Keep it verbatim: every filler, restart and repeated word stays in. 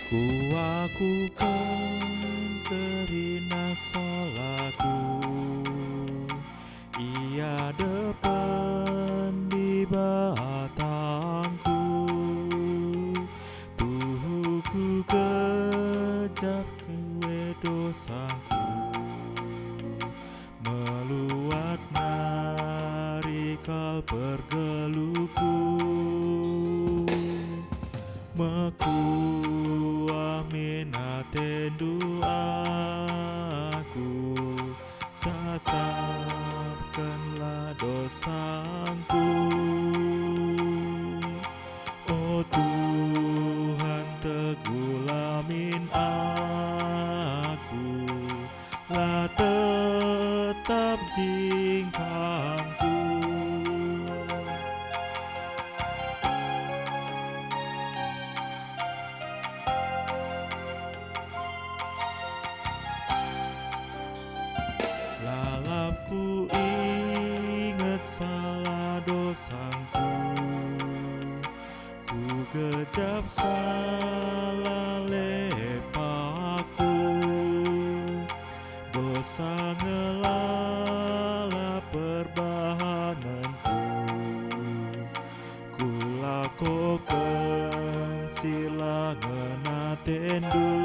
Kuakuken kerina salaku i adepen Dibatangku. Tuhu kugejap kue dosaku, meluat nari kal pergeluhku. Mekuah min atendu aku, sasapkenlah dosangku. O Tuhan, teguhlah min aku, la tetap jingkangku. Lalap kuinget salah dosangku, kugejap salah lepaku. Dosa ngelala perbahanenku, kulakoken si la ngena atendu.